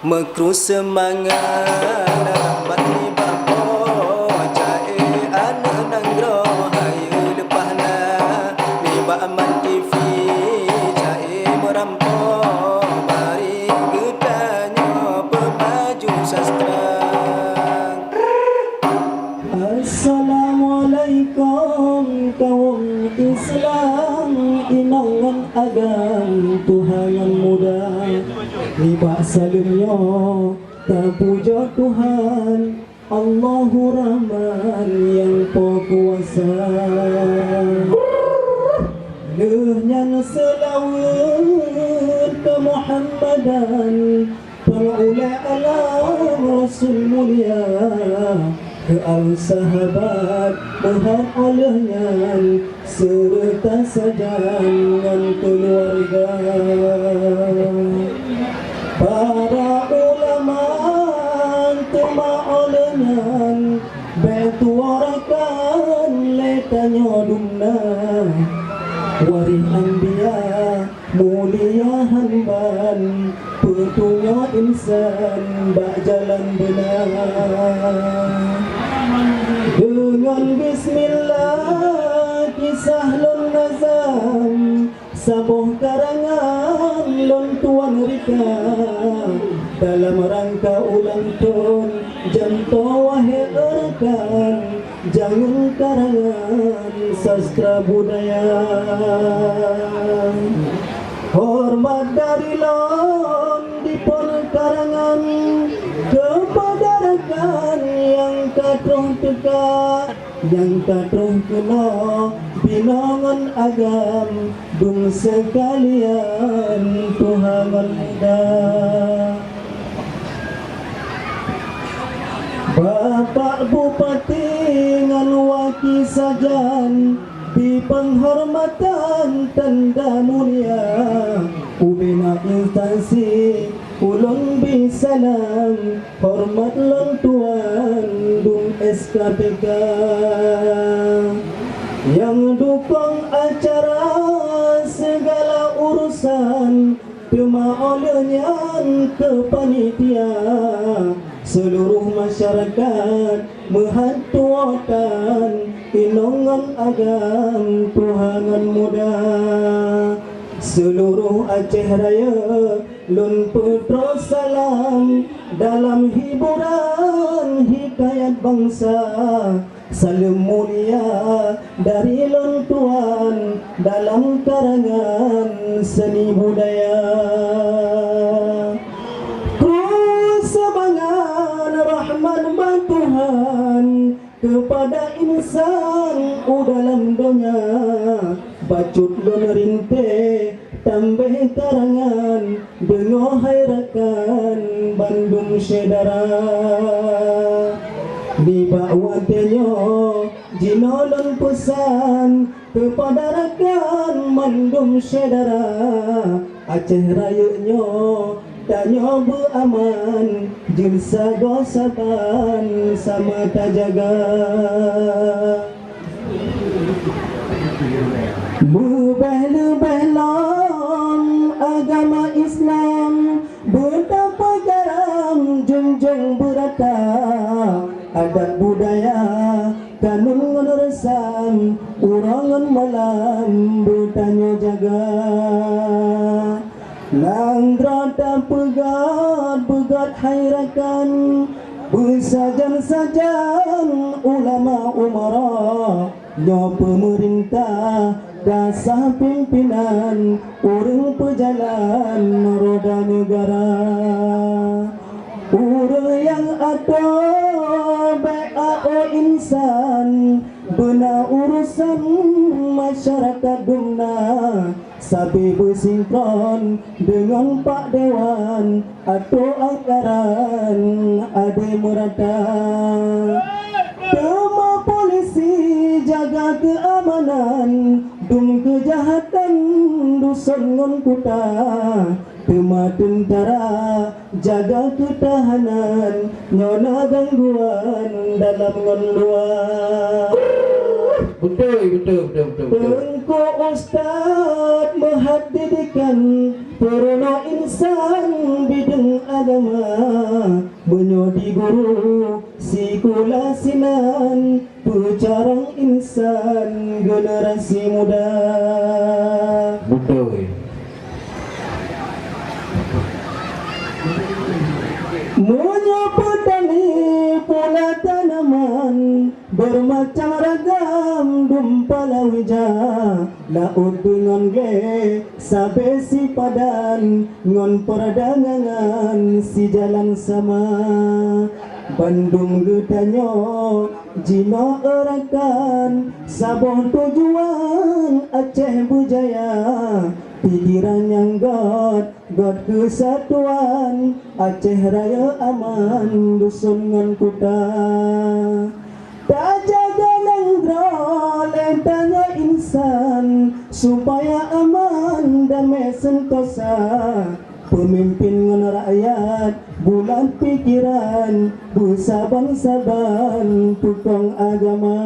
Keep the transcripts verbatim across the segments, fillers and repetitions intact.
Meukru seumangat rahmat nibak Po, jai aneuk nanggroe hayeue leupah na. Nibak Aman T V jai meurampo, mari geutanyoe peumaju sastra. Assalamualaikum kawom Islam, inong ngon agam, tuha ngon muda. Nibak saleuem nyoe tapujoe Tuhan, Allahu Rahman nyang Po Kuasa. Lheueh nyan seulaweuet keu Muhammadan, Peuulée alam Rasul mulia, keu al sahabat meuhat óh lheueh nyan, seureuta sajan ngon keuluwarga. Para ulama teuma óh lheueh nyan, bék tuwoe rakan lé tanyoe dumna, waréh anbiya mulia han ban peutunyok insan bak jalan beuna. Deungon bismillah kisah lôn nazam, saboh karangan lôn tuan rika, dalam rangka ulang thon janto wahé rekan. Jangon karangan sastra budaya. Horeumat dari lôn diphon karangan keupada rakan nyang ka troh teuka, nyang ka troh keunoe binoe ngon agam. Dum seukalian tuha ngon muda. Bapak Bupati ngon waki sajan, bri peunghormatan tanda mulia. Ubena instansi ulôn bri salam horeumat lôn tuan dum S K P K nyang dukong acara sigala urosan, teuma óh lheueh nyan keu panitia, seuluroh masyarakat meuhat tuwoe tan, inong ngon agam, tuha ngon muda. Seuluroh Aceh Rayeuk lôn peutroh salam dalam hiburan hikayat bansa. Saleuem mulia dari lôn tuan dalam karangan seni budaya. Kru seumangat rahmat bak Tuhan keupada insan u dalam donya. Bacut lôn rinte tambéh karangan, deungoe hai rakan bandum syedara. Nibak watée nyoe jinoe lôn peusan keupada rakan bandum syedara Aceh Rayeuk nyoe. Tanyoe beuaman, jeuet sagoe saban sama tajaga. Leubeh-leubeh lom agama Islam beutapeugaram junjong beurata adat budaya. Kanun ngon reusam, uroe ngon malam beutanyoe jaga. Nanggroe tapeugét-beugét hai rakan, beusajan-sajan ulama umara. Nyoe peumeurintah dasah pimpinan, ureuëng peujalan roda neugara. Ureuëng nyang atoe bék aoe insan, beuna urosan masyarakat dumna, sabe beusinkron deungon pak dewan, atoe anggaran ade meurata. Teuma polisi jaga keuamanan, dum keujahatan duson ngon kuta. Teuma teuntara jaga keutahanan, nyoe na gangguan dalam ngon luwa. Beutôi, beutôi, beutôi, beutôi, beutôi. Teungku ustaz meuhat didikan, Peurunoe insan bideueng agama, meunyoe di guru sikula sinan, peucarông insan generasi muda. Beutôi. Meunyoe peutani pula tanaman, beumacam ragam dum palawija, laôt deungon glé sabe sipadan, ngon peurdagangan sijalan sama. Bandum geutanyoe jinoe rakan, saboh tujuan Aceh beujaya, pikiran nyang gét, gét keusatuan, Aceh Rayeuk aman dusun ngon kuta. Tajaga nanggroe lé tanyoe insan, supaya aman damé seuntosa. Peumimpin ngon rakyat bulat pikiran, beusaban-saban peukong agama.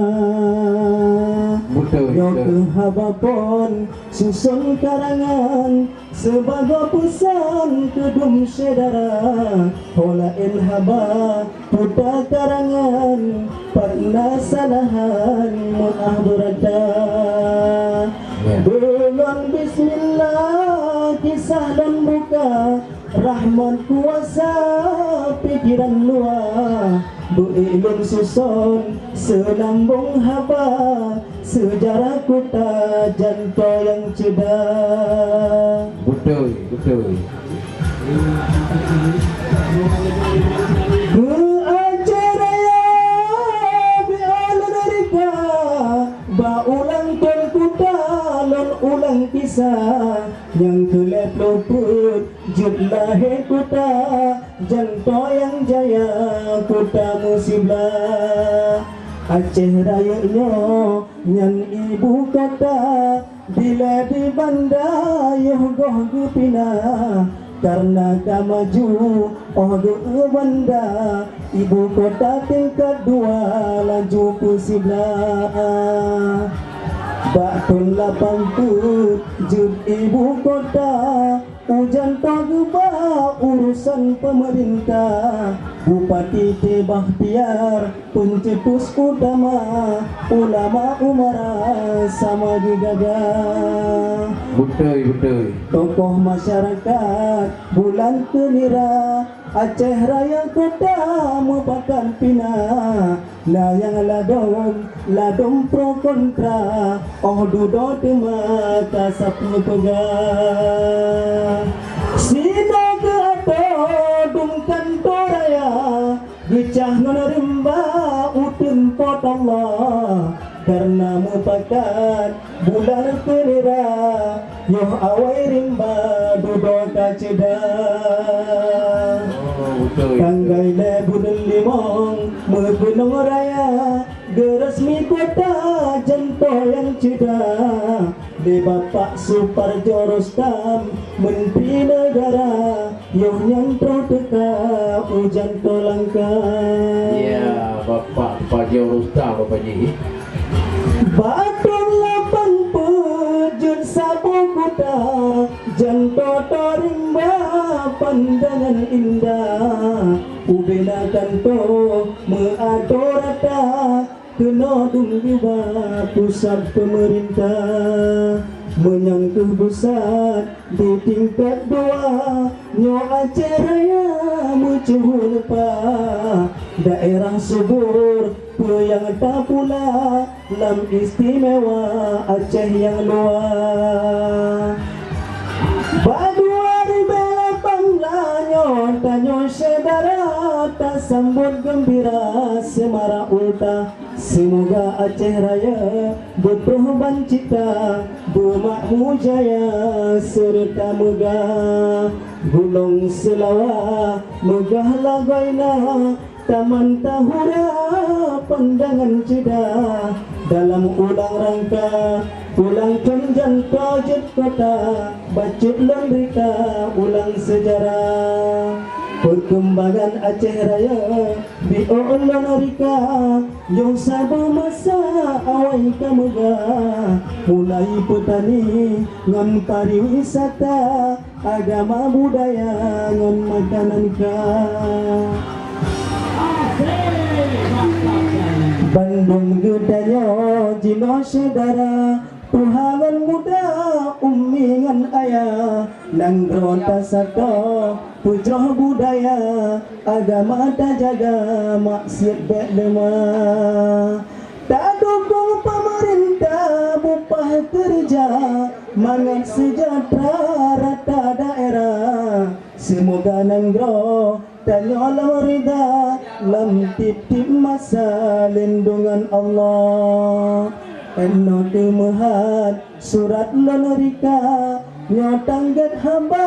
Beutôi, nyoe beutôi. Keuh haba phon suson karangan, sibagoe peusan keu dum syedara, ho laén haba puta karangan, pat na salahan meu'ah beurata. Ya. Deungon bismillah kisah lôn buka, rahmat kuasa pikiran luwa, beu ék lôn suson seulambong haba, seujarah kuta Janto nyang ceuda. Beutôi, beutôi. Keu Aceh Raya, biar lôn rika, bak ulang thôn kuta lôn ulang kisah, nyang keu lhèe ploh peuet jeuet lahé kuta, Janto nyang jaya kuta meusiblah. Aceh Rayeuk nyoe nyan ibu kota, dilèe di Banda yoh goh geupinah. Kareuna ka maju 'oh geu-eu Banda, ibu kota tingkat dua laju peusiblah. Bak thôn lapan peuet jeuet ibu kota, u Janto geuba urosan peumeurintah, Bupati T. Bahtiar, peuncetus utama, ulama umara sama geugaga. Beutôi, beutôi. Tokoh masyarakat bulat keu nira, Aceh Raya kota meupakat pina. Na nyang ladôm, ladôm pro kontra, 'oh dudoe teuma ka sapeue peugah. Sinoe keu atô dum kantô raya, geucah ngon rimba uteuen Po teuh Allah. Kareuna meupakat bulat keu nira, yoh awai rimba dudoe ka ceuda. Oh, beutôi. Tanggai lhèe buleuen limong meukeunong raya, geuresmi kota Janto nyang ceuda. Lé Bapak Suparjo Rustam, Menteri Negara, yoh nyan troh teuka u Janto langkah. Ya, Bapak Suparjo Rustam, Bapak Ji. Bak thôn lapan peuet jeuet saboh kuta, Janto teurimba pandangan indah. Ubena kantô meuatô rata, keunoe dum geuba pusat peumeurintah. Meunyoe keuh pusat di tingkat dua, nyoe Aceh Raya meuceuhu leupah. Daerah subur peue nyang tapula lam istimewa Aceh nyang luwa. Bak dua ribèe lapan blah nyoe tanyoe syedara tasambot geumbira seumarak ulta. Seumoga Aceh Raya beutroh ban cita, beumakmu jaya seureuta meugah. Gulong Seulawa meugah lagoina, Taman Tahura pandangan ceuda. Dalam ulang rangka, ulang thôn Janto jeuet kota, bacut lôn rika ulang seujarah. Peukeuembangan Aceh Raya biôh lôn rika, yoh saboh masa awai ka meugah. Mulai peutani ngon pariwisata, Agama, budaya ngon makanan ka. Bandum geutanyoe jinoe syedara, tuha ngon muda, umi ngon ayah, nanggroe tasato, peujroh budaya, agama tajaga, maksiat bék leumah. Tadukong peumeurintah bupah keureuja, mangat seujahteura rata daerah. Seumoga nanggroe tanyoe lam rida, lam tieb-tieb masa lindungan Allah. Enoe teumeuhat surat lôn rika, nyoe tanggét haba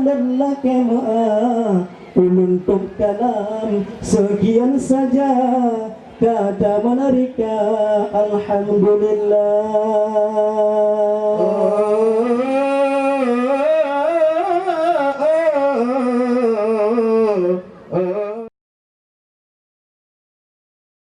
lôn lakée meu'ah. Ulôn tôb kalam sekian saja, kata meunarika, alhamdulillah.